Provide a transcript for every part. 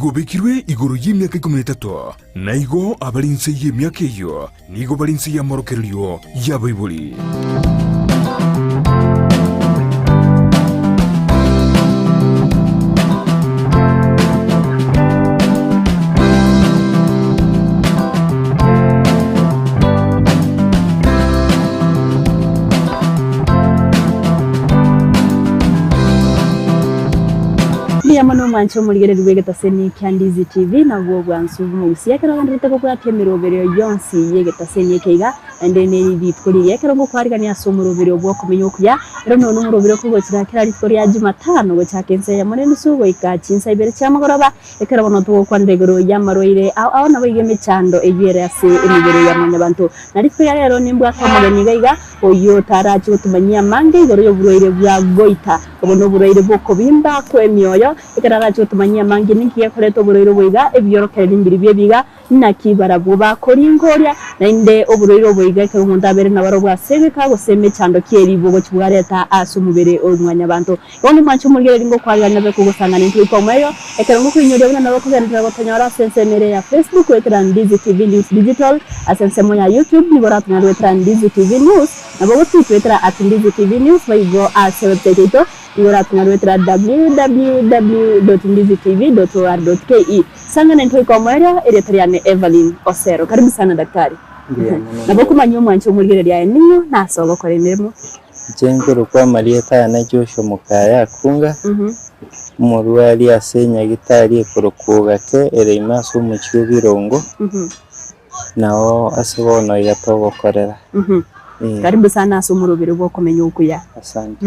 Gobekirwe igoro y'emiaka ikomi na etato, na igo abare inse y'emiaka eyio nigo bare inse y'amorokererio y'abaibori. Mbuya mono omwanche omorigereria bw'egetaseni kia Ndizi TV nabwo obwansu bw'omogusia ekero ogendererete kobwatia emeroberio yonsi y'egetaseni eke iga naende neri rituko riria ekero ngokwarigania ase omoroberio bw'okomenya okuya ero nonya omoroberio okogochira kera rituko ria Jumatano gochaka ensa eyemo na enusu goika chinsa ibere chiamagoroba Ekero bono togokwanera igoro y'amarwaire ao ao naboigo emechando eyio ere ase emebere ya mwanyabanto. Na rituko ria rero nimbwate omogeni iga iga, oyio otarache gotumanyia amange igoro y'oborwaire bwa goita. Obo noborwaire bw'okobimba kw'emioyo. Ekero arache gotumanyia amange ninki gekoreta oborwaire obo iga, ebiorokererio mbiri bi'ebi iga, Naki barabwo bakoringoria, naende oborwaire obo iga ekero omonto abeire nabarobwo ase egeka gose emechando ki eribo gochia bwareta ase omobere o mwanyabanto. Bono mwanche omorigereria ngokwarigania nabe kogosang'ana intwe goika omoerio, ekero ngokoinyoria buna nabo kogenderera gotonyora ase ensemo ere ya Facebook goetera Ndizi TV News Digital, ase ensemo ya YouTube nigo oratonyore goetera Ndizi TV News, nabo ogotweet goetera at Ndizi TV News boigo ase website yaito nigo oratonyore goetera www.ndizitv.or.ke. Sang'ana intwe goika omoerio, erieta riane Evelyn Osero. Karibu sana daktari. Mbuya mono. Nabo okomanya omwancha omorigereria aye ning'o na ase ogokora emeremo. Inche nkorokwa amarieta ayane Joshua Mokaya Akunga, omorwari ase enyagitari ekorokwa Ogake ere ime ase omochie o Birongo, nao ase bono iga togokorera. Karibu sana ase omorobere bw'okomenya okuya. Asante.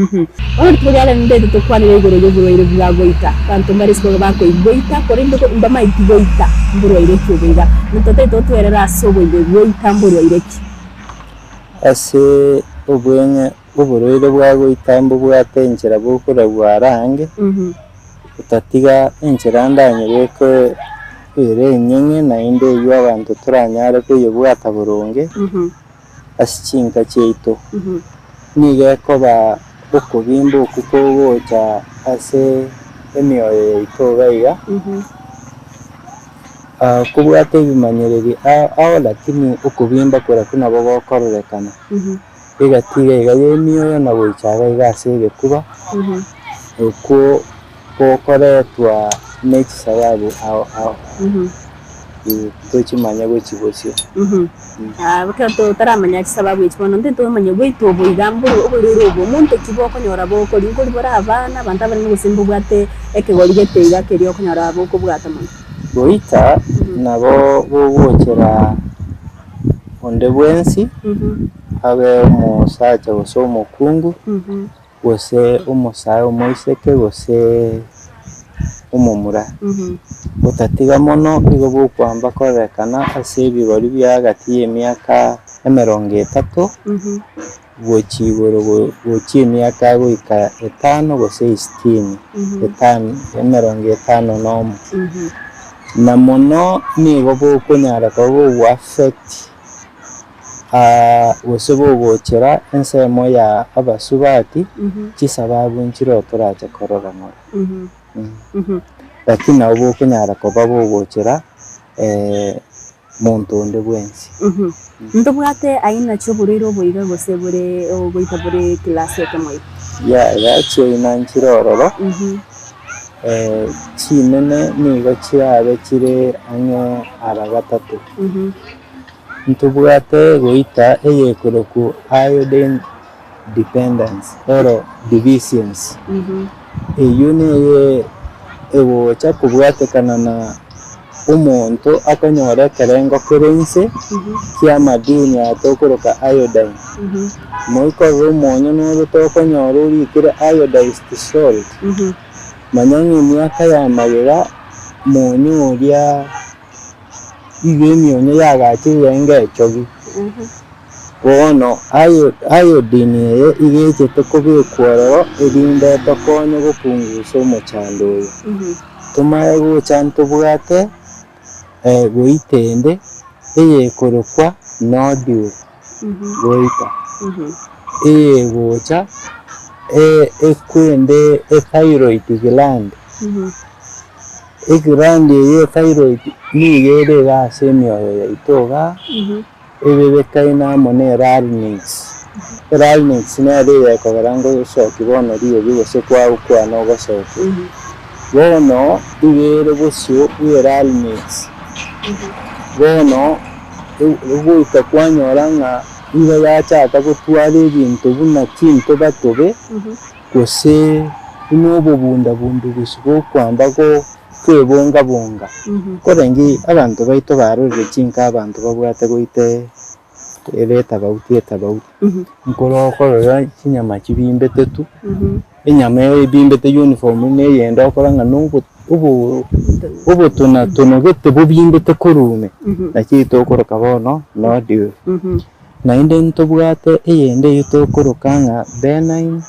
Bono rituko ria rero ndete tokwanere igoro y'oborwaire bwa goita. Abanto mbare isiko bakoigoita korende mbamaeti goita mborwaire ki obo iga. Na totagete otwerere ase oboigo goita mborwaire ki? Ase obweng'e oborwaire bwa goita mbobwate enchera bokoragwa ara ange, otatiga enchera ndanyebeke ere enyeng'e naende eywo abanto toranyare koyebwata boronge. Ase chinka chiaito, nigo ekoba okobimba okwo kogocha ase emioyo yaito iga iga, kobwate ebimanyereri ao ao lakini okobimba korakwo nabo gokororekana, egati iga iga ya emioyo na goicha iga iga ase egekuba, okwo gokoretwa ne chisababu ao ao. Tochimanye gochia bosio. Ekero totaramanya chisababu echi bono ntete tomanye goitwa obo iga mboro oborwaire obo omonto ki bokonyora bokori nkori bore abana abanto abanene gose mbobwate ekegori gete iga keria okonyora bokobwata mono. Goita nabo bogochera onde bwensi, abe omosacha gose omokungu. gose omosae omoiseke gose omomura, otatiga mono igo bokwamba korekana ase ebigori bia gati y'emiaka emerongo etato gochia igoro gochia emiaka goika etano gose isitini, etano emerongo etano na omo. Na mono nigo bokonyara koba bogo affect. Gose bogochera ensemo ya abasubati, chisababu nchireo torache korora ng'ora. Lakini nabo bokonyara koba bogochera monto onde bwensi. Ntobwate aina chi'oborwaire obo iga gose bore ogoita bore class ekemo iga? Yaya chiaina nchire ororo, chinene nigo chirabe chire ang'e ara gatato. Ntobwate goita eyekorokwa iodine dependence or deficiency. Eyio neye egocha kobwatekana na omonto akonyora ekerengo kere inse kia amadini aya tokoroka iodine. Moikorere omonyo noro tokonyora orikire iodized salt, manya ng'a emiaka ya magega monyo oria. Igo emionyo yagachire yarenge echogi. Bono iodine eye iga echete kobekwa ororo erinde etokonye gopungusa omochando oyo. Tomaye gocha ntobwate goita ende eyekorokwa nodule goita, eyegocha ekwende ethyroid gland. Egland eye ya thyroid nigo ere iga ase emioyo yaito igaa, ebebekaine amo na elarynx. Elarynx nere eyekogera ngosoki bono riogi gose kwagokwana ogosokia. Bono iga ere bosio bwa elarynx. Bono ogoika kwanyora ng'a iga yachaka gotwara ebinto buna chintobatobe, gose buna obobunda-bundugusu bokwamba kwebonga-bonga. Korende abanto baito barorire chinka abanto babwate goita ere etabauti etabauti. Nkoro okorora chinyama chibimbete tu, enyama ebimbete uniform na eyende okora ng'a na obo obo obotonatono gete bobimbete korwa ime, naki tokoroka bono nodule. Naende ntobwate eyende eyio tokoroka ng'a benign,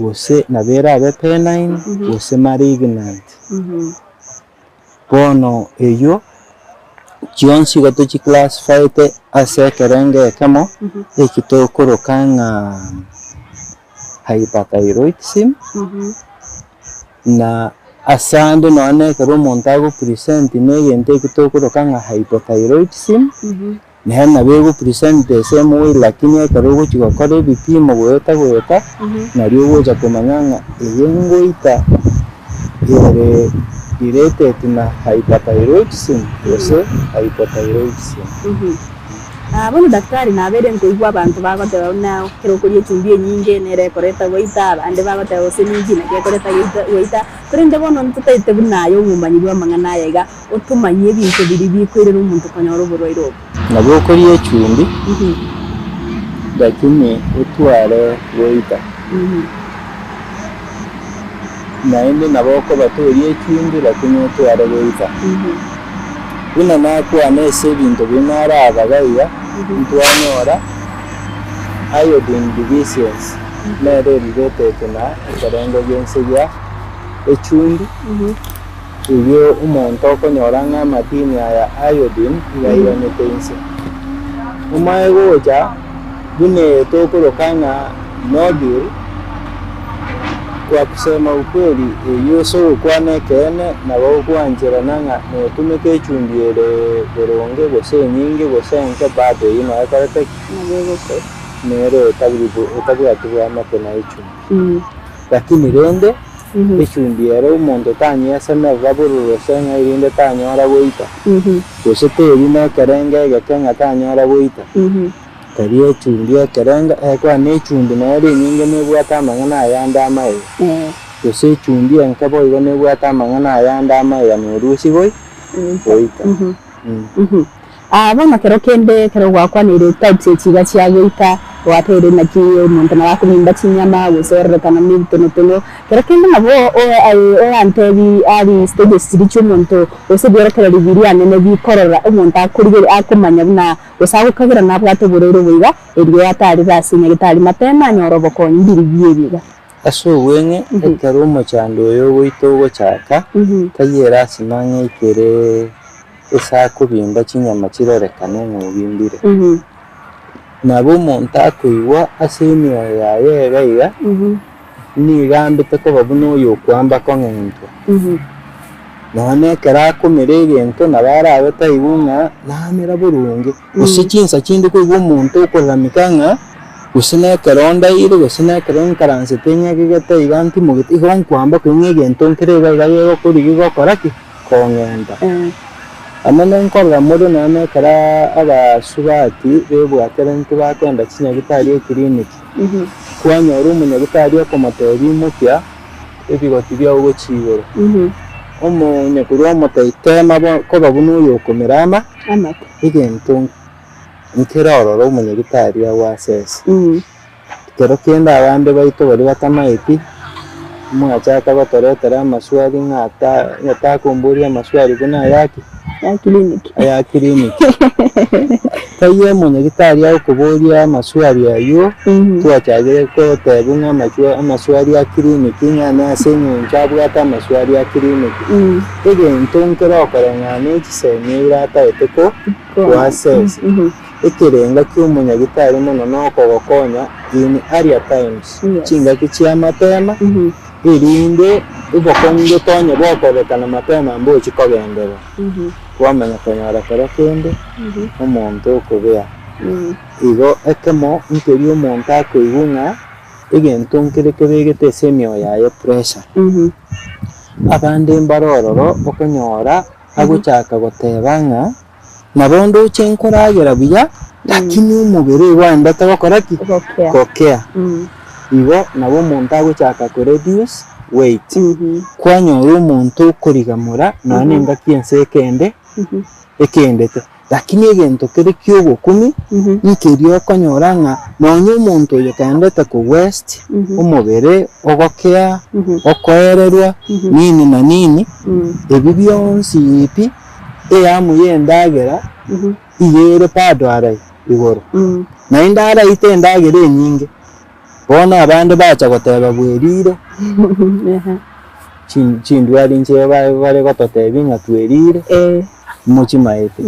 gose nabo erabe benign gose malignant. Bono eyio chionsi igo tochiclassifyete ase ekerengo ekemo, eki tokoroka ng'a hyperthyroidism, na ase ande nonye na ekero omonto agopresent na egento eki tokoroka ng'a hypothyroidism. Nere nabo ego present the same way lakini ekero ogochia gokora ebipimo goeta goeta, nario ogocha komanya ng'a eye ngoita ere related na hyperthyroidism gose hypothyroidism. Bono daktari nabeire nkoigwa abanto bagoteba buna ekero okoria echumbi enyinge nere ekoreta goita, abande bagoteba gose ninki naki ekoreta goita, korende bono ntotagete buna aye omomanyi bw'amang'ana aya iga. Otomanyie ebinto biria bikoirera omonto konyora oborwaire obo. Nabo okoria echumbi, lakini otware goita. Naende nabo okoba toria echumbi lakini otware goita. Buna nakwana ase ebinto biria narabaga iga, ntwanyora iodine deficiency nere eriretete na ekerengo gi'ense gia echumbi. Erio omonto okonyora ng'a amatini aya iodine iga airanete inse. Omae gocha buna eye tokoroka ng'a nodule, kwa kusema ukweli eyio ase ogokwana ekeene nabo ogwancherana ng'a notumeka echumbi ere boronge gose enyinge gose enke bado eyio noo ekorete ki? Nere etabwati bwamate na echumbi. Lakini rende Echumbi ere omonto tanyesemerera bororo gose ng'a erinde tanyora goita, gose teri nekerengo egeke ng'a tanyora goita. Tari echumbi ekerengo, ekegoa nechumbi nere enyinge nebwate amang'ana ayande amaya, gose echumbi enke boigo nebwate amang'ana ayande amaya norusia goi goita. Aa bono kero kende ekero gwakwaneire types echi iga chia goita, gwateire naki omonto nabo akomimba chinyama gose ororekana buna ebitonotono, kero kende nabo orantebi ari stages chiria chia omonto gose ebiorokererio biria anene bikorora omonto akorigereria akomanya buna gose agokagera nabwate oborwaire obo iga, erio atarire ase nyagetari mapema anyore obokonyi mbiri biebi iga. Ase obweng'e, ekero omochando oyo ogoita ogochaka, taiyo erasima ng'a ekere ase akobimba chinyama chirorekane ng'a obimbire. Nabo omonto akoigwa ase emioyo yaye iga iga, nigo ambete koba buna oyo okoamba kong'entwa. Nonya na ekero akomera egento nabo arabe taigwe ng'a namera boronge, gose chinsa chinde koigwa omonto okorarameka ng'a gose nekero ndaire gose nekero nkaransete ng'egegete iga ntimogete, igo nkoamba koigwa ng'a egento nkere iga iga gegokorigia gokora ki? Kong'enta. Amo nenkorora more nonya nekero abasubati bebwaterente bakoenda chinyagitari ekiriniki, kwanyora omonyagitari okomotebia imokia ebigoti biao gochia igoro, omonyakorwa omotebia tema koba buna oyokomera ama egento nkere ororo omonyagitari agoasese. Ekero kende abande baito baria batamaeti, mwachaka gotoretera amaswali ng'a ata ng'a takomboria amaswali buna ayaki? Ya clinic. Aya clinic. Taiyo omonyagitari agokoboria amaswali aywo, twachakire kotebwa ng'a amachwa amaswali a clinic ng'a nase eng'encho abwate amaswali a clinic. Egento nkere okoreng'ana ne chisemi eira ataete ko koassess. Ekerenga ki'omonyagitari mono nokogokonya in earlier times, Yes. chingaki chi'amatema, erinde. Obokong'u gete onye bokorekana mapema mbochi kogenderera, kwamanya konyora kero kende omonto okobea. Igo ekemo nkeria omonto akoigwa ng'a egento nkere kebegete ase emioyo yaye pressure. Abande mbare ororo okonyora agochaka goteba ng'a nabo ndoche nkoragera buya lakini omobere igwandete gokora ki? Gokea. Igo nabo omonto agochaka ko reduce weight. Kwanyora omonto okorigamora nonya na engaki ense ekende ekendete. Lakini egento kere ki'ogokumia nkeria okonyora ng'a nonya omonto oyo kaendete ko waste omobere ogokea, okoererwa, nini na nini, ebi bionsi pi eamu y'endagera iga ere bado arai igoro. Naende araite endagera enyinge, bono abande bacha goteba bwerire, chindwari inche bare gototebia ng'a twerire. Mochimaete.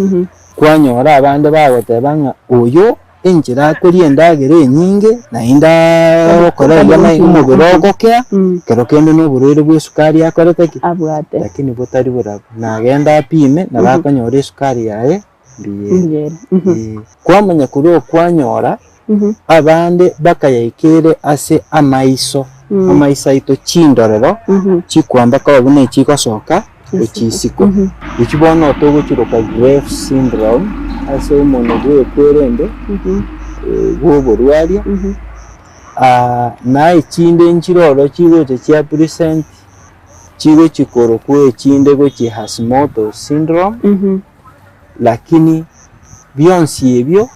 Kwanyora abande bagoteba ng'a oyo enchera akoria endagera enyinge naende agokora iga na omobere ogokea, kero kende na oborwaire bwa esukari akorete ki? Abwate. Lakini botari borabu. Nagende apime nabo akonyora esukari yaye mbuya ere. Mbuya ere. Eeh. Kwamanya korwa okwanyora abande bakayaikere ase amaiso, amaiso aito chindorero chikwamba koba buna echigosoka gochia isiko. Echi bono togochiroka Graves syndrome ase omonwa bw'ekwerende bw'oborwaria, na echinde nchire ororo chigocha chia present chigochia korokwa echinde gochia Hashimoto syndrome, lakini bionsi ebio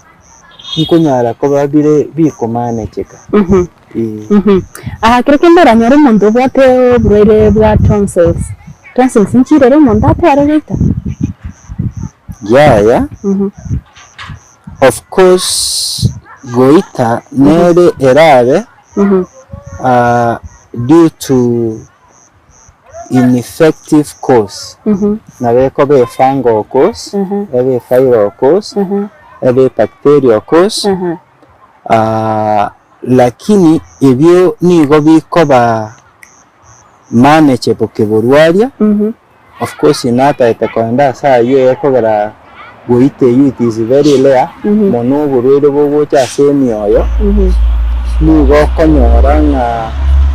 nkonyara koba bire bikomanecheka. Ee. Aa kero kende oranyore omonto obwate oborwaire bwa tonsils, tonsils nchirere omonto atware goita? Yaya, of course goita nere erabe due to ineffective cause, nabo ekoba efungal cause, ebe eviral cause, ebe ebacterial cause, lakini ebio nigo bikoba manageable keborwaria, of course natagete kogenda ase ayio ekogera goita eyio it is very rare, mono oborwaire bogocha ase emioyo, nigo okonyora ng'a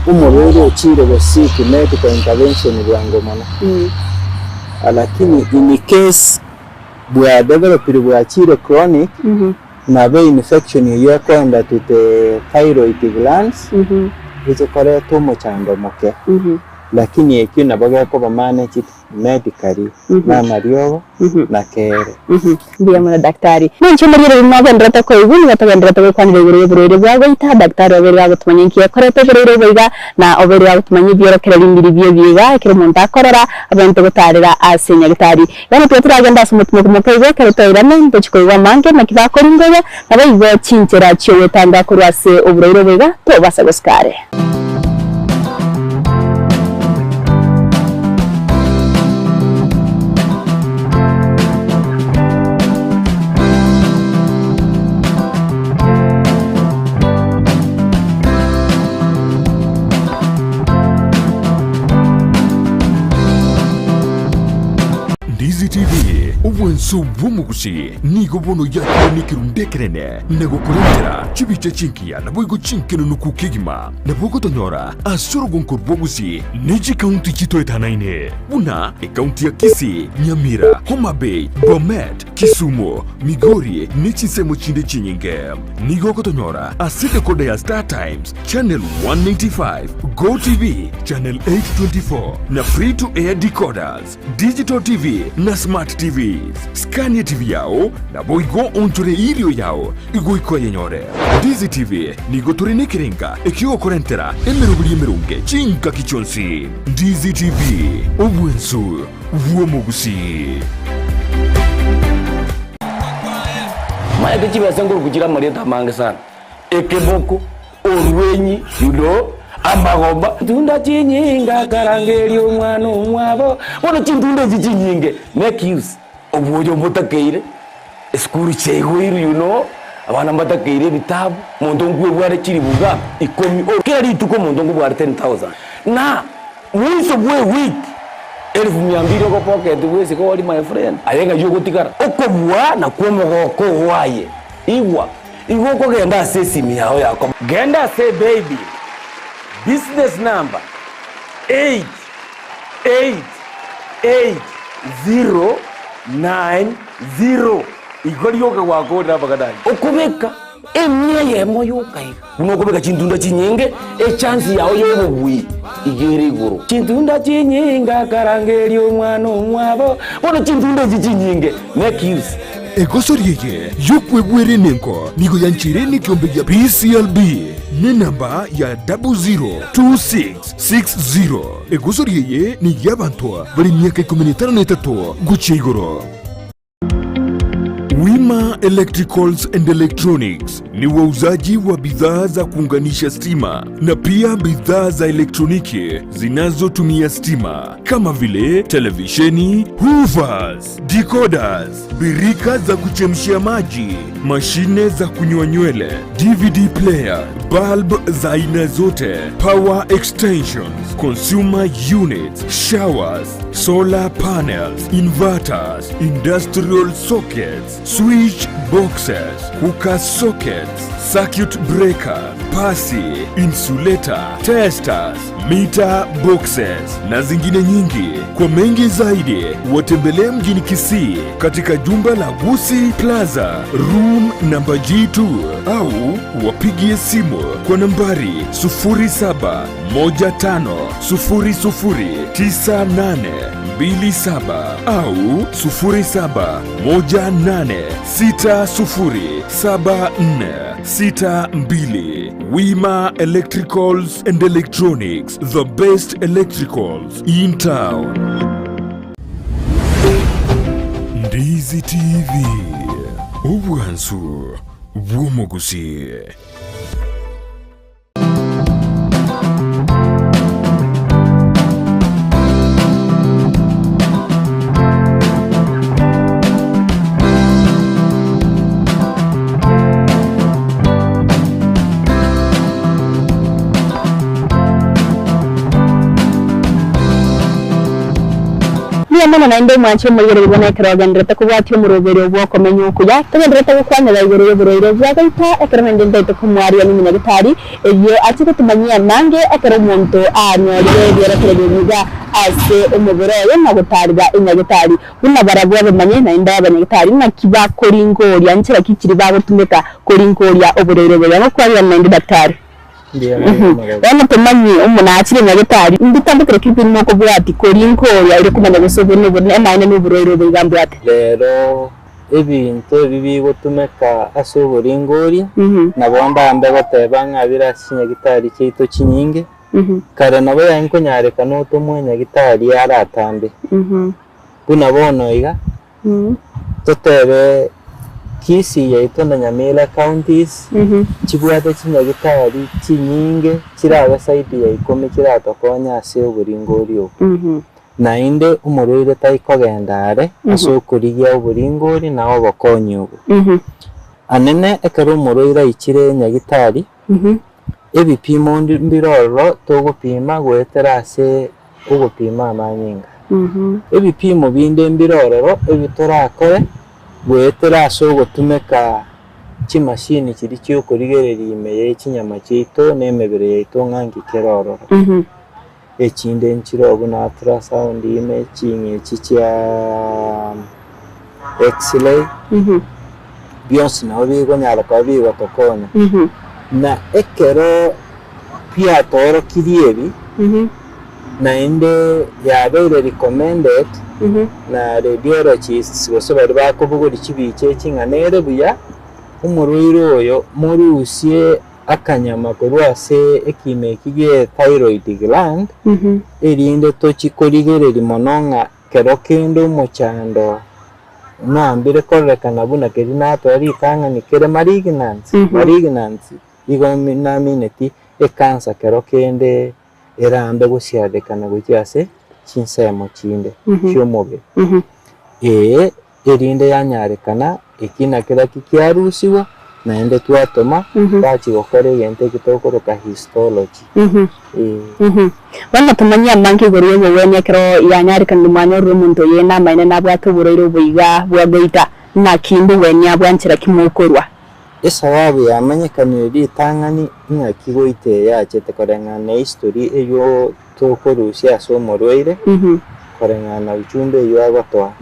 omorwaire ochire go seek medical intervention bwango mono. Lakini in case bwa developire bwachire chronic, nabo infection eyio ekoenda to the thyroid glands, eche koreta omochando omoke. Lakini ekio nabo gekoba managed medically na amariogo na kere. Mbuya mono daktari. Ninche omorigereria nogenderete koigwa nigo togenderete gokwanera igoro y'oborwaire bwa goita. Daktari obeire agotomanya inki ekoreta oborwaire obo iga na obeire agotomanya ebiorokererio mbiri bi'ebi iga ekero omonto akorora abwenerete gotarera ase nyagitari. Bono tiga toragende ase omotimoko moke igo ekero twairane ntochie koigwa amange naki bakoringa iga naboigo chinchera chi'ogwetanga korwa ase oborwaire obo iga tobasa gosika are. Ndizi TV, obwanso bw'omogusi, nigo bono yakire nekerundu ekenene. na gokorentera chibicha chingiya naboigo chinkenenuku kegima, nabo ogotonyora ase orogonko rw'obosii ne chikaunti chitoetanaine, buna ekaunti ya Kisii, Nyamira, Homa Bay, Bomet, Kisumu, Migori ne chinsemo chinde chinyinge. Nigo ogotonyora ase decoder ya Star Times, channel 195, Go TV, channel 824 na free to air decoders. Digital TV na Smart TVs. Skania TV yao, naboigo onchore eirio yao igoika oyenyore. Ndizi TV nigo tore nekerenga ekiogokorentera emeroberi emeronge chingaki chionsi. Ndizi TV, obwensu bw'omogusii. Maete chibesa nkoruku chire amarieta amange sana, ekeboko, Orwenyi, you know, amagomba. Tunda chinyinge akarangeria omwana omwabo. Bono chintunda echi chinyinge, make use obwoyo mbotakeire, esukuru chiaigoirwe you know, abana mbatakeire ebitabu, omonto nkwebware chilifu iga ikomi, kera rituko omonto nkobware 10,000. Na. Mwiso bwe ewiki Elfu mia mbili ogopocket bwesike ori my friend, aye ng'ai ogotigara? Okobua nakwo omogoko oo aye. Igwa, igo okogenda ase esimi yao ya komo. Genda ase ebaybill, business number 8 8 8 0 9 0 igo rioka gwakorire amang'ana ayio. Okobeka Emia eyemo yoka iga. Buna okobeka chintunda chinyinge, echansi yao y'obobui iga ere igoro. Chintunda chinyinge akarangeria omwana omwabo. Bono chintunda echi chinyinge, make use. Egosori eye y'okwegwera enengo nigo yancheire nekiombe gia PCLB nenamba ya 002660. Egosori eye ney'abanto bare emiaka ikomi na etano na etato gochia igoro. Wima Electricals and Electronics ni wauzaji wa bidhaa za kuunganisha stima na pia bidhaa za elektroniki zinazotumia stima kama vile televisheni, hoovers, decoders, birika za kuchemshia maji, mashine za kunyoa nywele, DVD player, bulb za aina zote, power extensions, consumer units, showers, solar panels, inverters, industrial sockets, switch boxes, cooker sockets, circuit breaker, pasi, insulator, testers, meter boxes na zingine nyingi. Kwa mengi zaidi watembelee mjini Kisii katika jumba la Gusii Plaza room namba G2 au wapigie simu kwa nambari 0715009827 au 0718607462. Wima Electricals and Electronics, the best electricals in town. Ndizi TV, obwansu bw'omogusi. Mbuya mono naende omwanche omorigereria buna ekero ogendererete kobwatia omoroberio bw'okomenya okuya, togendererete gokwanera igoro y'oborwaire bwa goita ekero naende ntaete komwariania omonyagetari, erio ache gotomanyia amange ekero omonto anyorire ebiorokererio biga ase omobere oye na gotaarera enyagetari. Buna barabwo abamanye naende abanyagetari naki bakoringoria nchera ki chiria bagotumeka koringoria oborwaire boria. Ngokwanera naende daktari. Bono tomanyi omonachire nyagetari mbitambokere ki buna okobwati koringoria erio komanya gose obo nobo emaene noborwaire obo iga mbwate. Rero ebinto ebi bigotumeka ase oboringoria, nabo ndambe goteba ng'a bire ase chinyagitari chiaito chinyinge, kare nabo yaye nkonyarekana otomwe enyagitari aratambe. Buna bono iga, Totebe Kisii yaito na Nyamira counties chibwate chinyagitari chinyinge chirabe zaidi ya ikomi chiratokonye ase oboringori obo. Naende omorwaire tai kogenda are ase okorigia oboringori na obokonyi obo. Anene ekero omorwaire aichire nyagitari, ebipimo mbire ororo togopima goetera ase ogopima amanyinga. Ebipimo binde mbire ororo ebi torakore goetera ase ogotumeka chimashini chiria chiokorigereria ime ye chinyama chiaito na emebere yaito ng'a nki kere ororo. Echinde nchire buna ultrasound ime, ching'echi chia x-ray, bionsi nabo bikonyara koba bigotokonya. Na ekero biatoorokirie ebi, naende yabeire recommended na radiologists gose baria bakobogoria chibicha echi ng'a nere buya, omorwaire oyo morusie akanyama korwa ase ekiimo eki gie thyroid gland, erinde tochie korigereria mono ng'a kero kende omochando noambire kororekana buna keria natoa ritang'ani kere malignant, malignant. Igo namineti ekansa kero kende erambe gosiarekana gochia ase chinsemo chinde chi'omobere. Ee, erinde yanyarekana ekina keria kiarusigwa, Naende twatoma bachia gokora egento eke tokoroka histology. Ee. Bono tomanyie amange igoro y'obogwenia ekero yanyarekanire mwanyorire omonto oye namaene nabwate oborwaire obo iga bwa goita, naki mbogwenia bwa nchera ki mokorwa? Esababu yamanyekanire ritang'ani ng'aki goita eye yachete koreng'ana na history eywo tokorusia ase omorwaire koreng'ana na uchumbe eywo agotoa.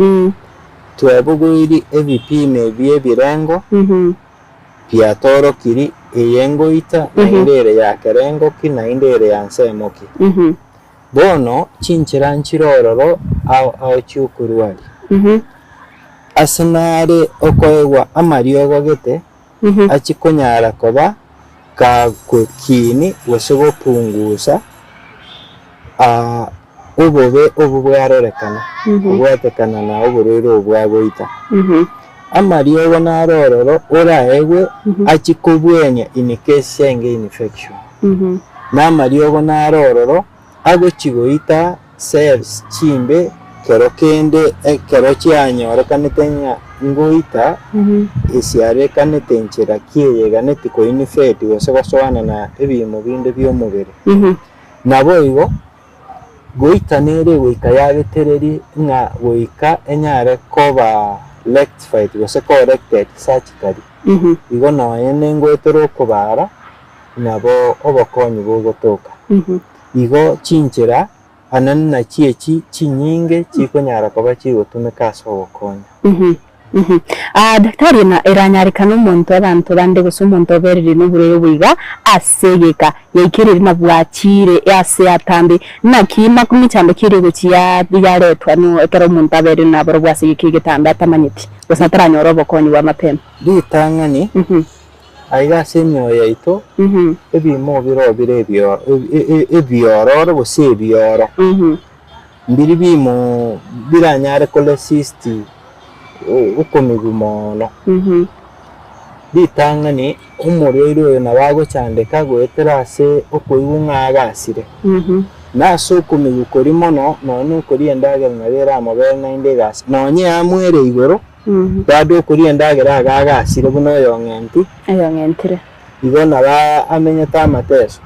Twebogoirie ebipimo ebi ebirengo biatorokiri, eye ngoita, naende ere ya kerengo ki, naende ere ya nsemo ki. Bono chinchera nchire ororo ao ao chi'okorwaria. Ase nare okoegwa amariogo gete, achie konyara koba gagwekini gose gopungusa obobe obwo bwarorekana kobwatekana na oborwaire obo bwa goita. Amariogo naro ororo oraegwe achie kobwenia in case enge infection. Na amariogo naro ororo agochia goita cells chimbe kero kende ekero chianyorekanete ng'a ngoita esiarekanete enchera ki eye eganeti koinfect gose gosoana na ebiimo binde bi'omobere. Naboigo, goita nere goika yabetereri ng'a goika enyare koba rectified gose corrected surgically. Igo nonya nengoetera okobara nabo obokonyi bogotoka. Igo chinchera anene nachio echi chinyinge chikonyara koba chigotumeka ase ogokonya. Daktari na eranyarekane omonto abanto bande gose omonto obereire noborwaire obo iga ase egeka yaikereire na bwachire ase atambe naki mechando ki eria egochia yaretwa no ekero omonto abereire naborobwo ase egeka egetambe atamanyeti gose ataranyora obokonyi bwa mapema. Ritang'ani, Aiga ase emioyo yaito ebiimo bire bire ebiororo gose ebioro, mbiri biimo biranyare koresist okomigwa mono. Ritang'ani omorwaire oyo nabo agochandeka goetera ase okoigwa ng'a agasire, na ase okomigwa koria mono nonya na okoria endagera nabo eramobere naende egasi, nonya eamwere igoro. Bado okoria endagera agaga asire buna oyong'enti. Oyong'entire. Igo nabo amenyete amateso.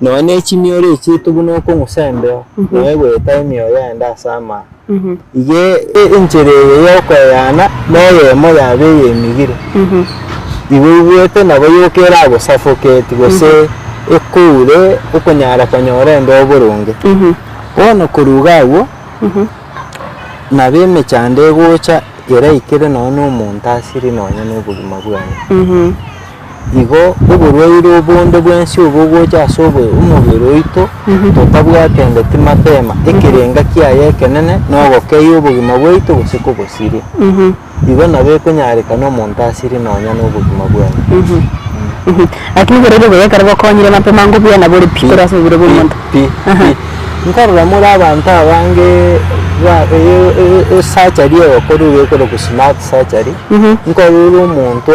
Nonya ne chimioro echiaito buna okong'usa embeo, nonya egoeta emioyo ende ase amaya. Igo enchera eye yokoeyana noyemo yaba eyemigire. Igo oigwete nabo yoka eragosuffocate gose ekoure okonyara konyora embeo boronge. Bono korwa iga agwo. Nabo emechando egocha eraikere nonya na omonto asire nonya na obogima bwaye. Igo oborwaire obonde bwensi obo ogocha ase omobere oito totabwatendeti mapema, ekerenga kiaye ekenene nogokeyia obogima bwaito gose kobosiria. Igo nabo ekonyarekana omonto asire nonya na obogima bwaye. Lakini oborwaire obo ekero bokonyire mapema ngobuya nabo ore pi korwa ase omobere bwa omonto. Pi, pi. Nkorora more abanto abange ba esurgery egokorwa iga ekorokwa smart surgery, nkorora omonto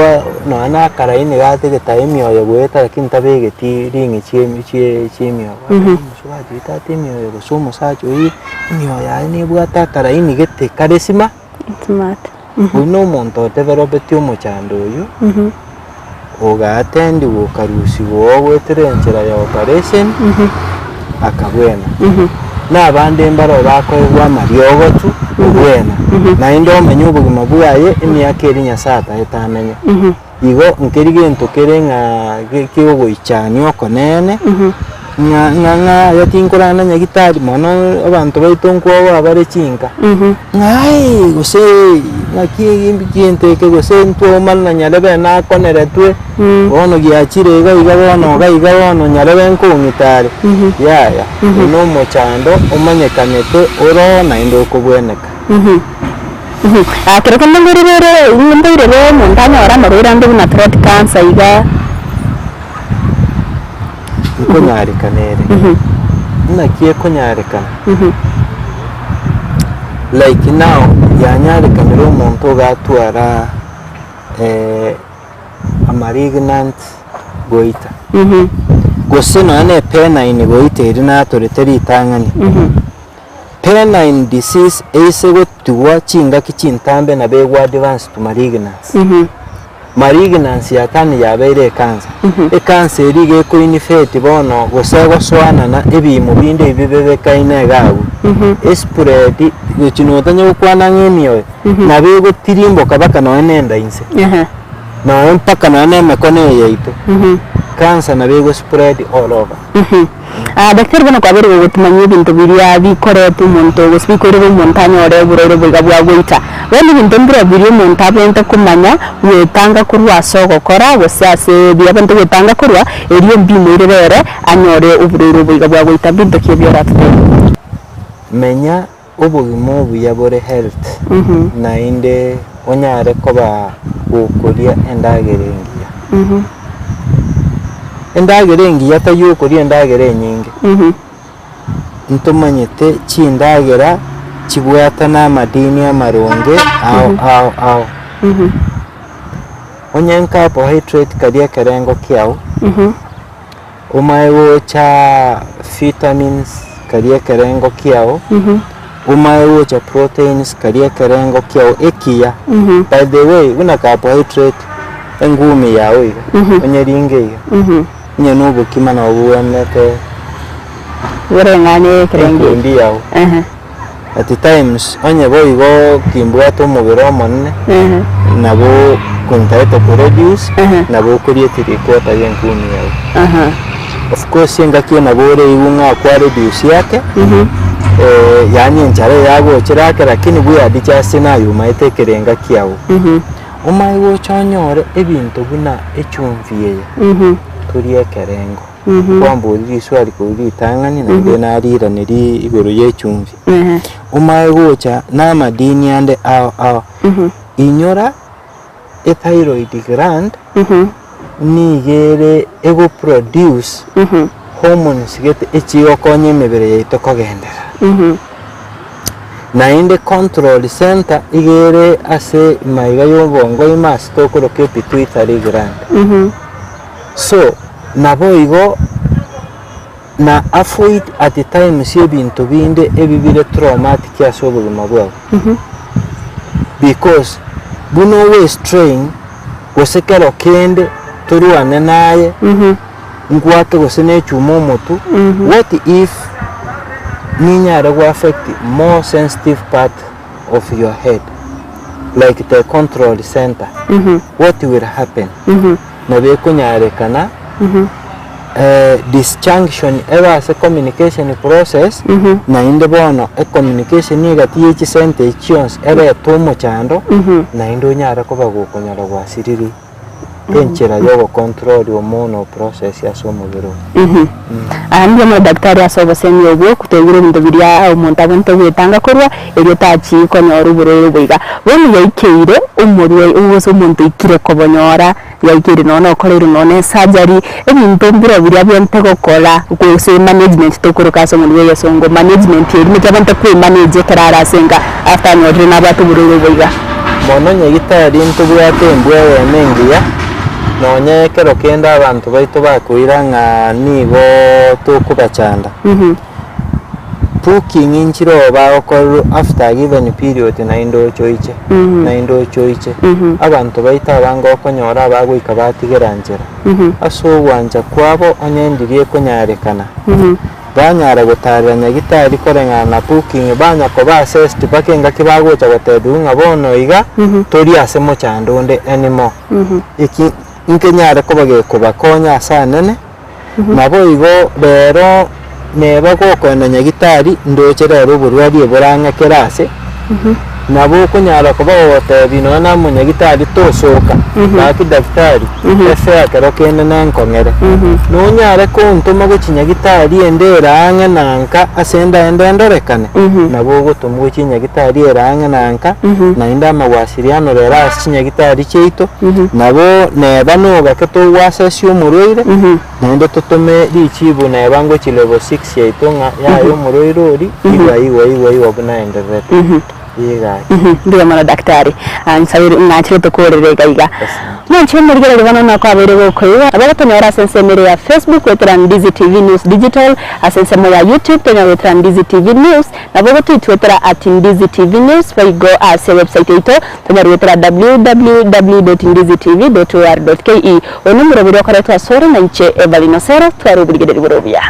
nonya na akaraini gatagete aye emioyo goeta lakini tabegeti ring chie chie chiemioyo. Omosubati oito ate emioyo gose omosacha oyio, emioyo yaye nebwate akaraini gete kare sima. Smart. Oyio nomonto odevelopeti omochando oyio, ogatendigwa okarusigwa oo goetera enchera ya operation, akabwena. Na abande mbaroo bakoegwa amariogo tu, obwena. Naende omenye obogima bwaye emiaka eria Nyasaye ataete amenye. Igo nkeri gento kere ng'a kiogoichania okonene, ng'a ng'a ng'a aye tinkorana nyagitari mono abanto baito nkwoboa bare chinka, ng'a aye gose ng'aki gento eke gose ntwaumana na nyarebe nakoneretwe, bono giachire iga iga bono iga iga bono nyarebe nkong'ita are, yaya, oyio na omochando omanyekanete ore oo naende okobweneka. Kero kende ngorire mboirere omonto anyore amarwaire ande buna throat cancer iga. Nkonyarekana ere. Naki ekonyarekana? Like now yanyarekanire omonto ogatwara a malignant goiter, gose nonya na epenine goiter eria natorete ritang'ani. Penine disease eise gotigwa chingaki chintambe nabo egwa advance to malignancy. Malignancy yakani yabeire ekansa. Ekansa eria iga ekoinfect bono gose egosoanana ebiimo binde ebi bibebekaine iga abwo. Espread gochi notanya gokwana ng'a emioyo, nabo egotirimboka mpaka nonye na enda inse. Nonye mpaka nonye na emekono eye yaito. Cancer nabo egospread all over. Daktari bono kwabeire gogotumanyia ebinto biria bikoreta omonto gose bikoirera omonto anyore oborwaire boiga bwa goita. Bono ebinto mbirobio biria omonto abwenerete komanya gwetanga korwa ase ogokora gose ase biria abwenerete gwetanga korwa erio mbimoirere ere anyore oborwaire oboiga bwa goita. Mbinto ki ebio oratotebie? Menya obogima obuya bore health naende onyare koba gokoria endagera engiya. Endagera engiya tari okoria endagera enyinge, ntomanyete chindagera chibwatane amadini amaronge ao ao ao. Onye ncarbohydrate karia ekerengo kiago. Omae gocha vitamins karia ekerengo kiao, omae gocha proteins karia ekerengo kiao ekiya. By the way, buna carbohydrate engumi yao iga, onyeringe iga, onye na obokima nabo bobwenerete Boreng'ane ekerengo eke. enkundi yao. At times onye boigo kimbwate omobere omonene, nabo kontaete ko reduce, nabo okoria three quarter ya enkumi yao. Of course engaki eye nabo oreigwe ng'a kwa reduce ake, yaani enchara eye yagochera ake lakini bwe adjust naye omaete ekerenga kiago. Omae gocha onyore ebinto buna echumbi eye, torie ekerengo. Kwamboria riswali korwa ritang'ani naende nariiranerie igoro y'echumbi. Omae gocha na amadini ande ao ao, inyora ethyroid gland nigo ere egoproduce hormones gete echigokonya emebere yaito kogenderera. Naende control center iga ere ase maiga ya obongo ime ase tokoroka epituitary gland. So, naboigo na avoid at times ebinto binde ebi bire traumatic ase obogima bwao. Because buna owe strain gose kero kende torwane naye, nkwake gose na echuma omotwe, what if ninyare go affect more sensitive part of your head like the control center, what will happen? Nabo ekonyarekana disjunction ebe ase communication process, naende bono ecommunication egati ye chisenta echi chionsi erete omochando, naende onyare koba gokonyora gwasiriri enchera ya ogocontrol omono process ase omobere oo. Aa mbuya mono daktari ase obosemi obwo, toigure ebinto biria omonto abwenerete gwetanga korwa, erio tachi konyora oborwaire obo iga. Bono yaikeire omorwai gose omonto oikire kobonyora, yaikeire nonya na okoreirwe nonya na esurgery, ebinto mbirobio biria abwenerete gokora gose management tokoroka ase omonwa bwa egesongo, management eria naki abwenerete koemanage ekero are ase enka after anyorire nabwate oborwaire obo iga. Mono nyagitari ntobwate embwa eyemo engiya, nonye ekero kende abanto baito bakoira ng'a nigo tokobachanda. Booking nchire oo bagokorerwa after a given period naende oche oiche, naende oche oiche. Abanto baito abange okonyora abagoika batigera nchera. Ase ogwancha kwabo onye ndiria ekonyarekana, banyara gotarera nyagitari koreng'ana na booking banya koba assessed mpaka engaki bagocha gotebiwa ng'a bono iga tori ase mochando onde anymore. Eki nkenyare koba gekobakonya ase anene. Naboigo rero neba gokoenda nyagitari ndoche rero oborwarie borang'ekere ase, nabo okonyara koba gogotebia nonya na omonyagitari tosoka, gaki daktari, efare ekero kende nenkong'ere. Nonyare kontoma gochia nyagitari ende ere ang'e na nka ase ndaende ndorekane, nabo ogotomwa gochia nyagitari ere ang'e na nka, naende amawasiliano rero ase chinyagitari chiaito. Nabo neba nogake togwasesia omorwaire, naende totome richibu neba ngochia level six yaito ng'a yaya omorwaire oria, igwa igwa igwa igwa buna aendererete. Ee gaki. Mbuya mono daktari. Nsabire ng'anchire tokorere iga iga. Mwanche omorigereria bono nakwabeire gokoigwa. Nabo ogotonyora ase ensemo ere ya Facebook goetera Ndizi TV News Digital, ase ensemo ya YouTube tonyara goetera Ndizi TV News, nabo ogotoitwetera at Ndizi TV News boigo ase website yaito tonyara goetera www dot ndizitv dot or dot ke. Oyo nomoroberi okoretwa asore na inche Evelyn Osero, tware oborigereria bore obuya.